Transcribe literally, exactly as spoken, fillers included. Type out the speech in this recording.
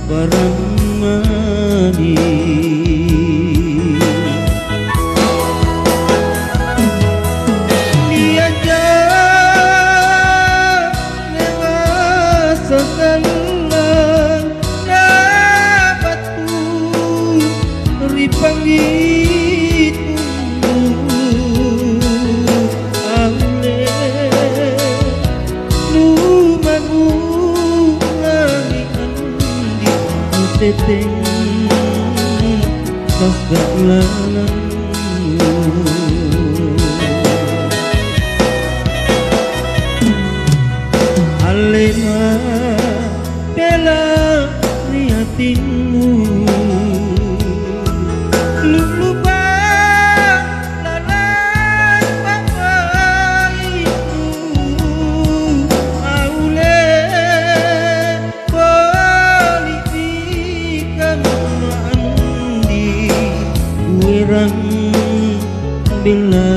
Parammani. Niaja' lewasa sallang na battu ri pangngitunnu, alle lumamulami andi' kuteteng kasa'lalannu. Allema pela' ri atinnu. Lu'lupa lalang pa'bainu, aule poli'mi kamma andi', kuerang bella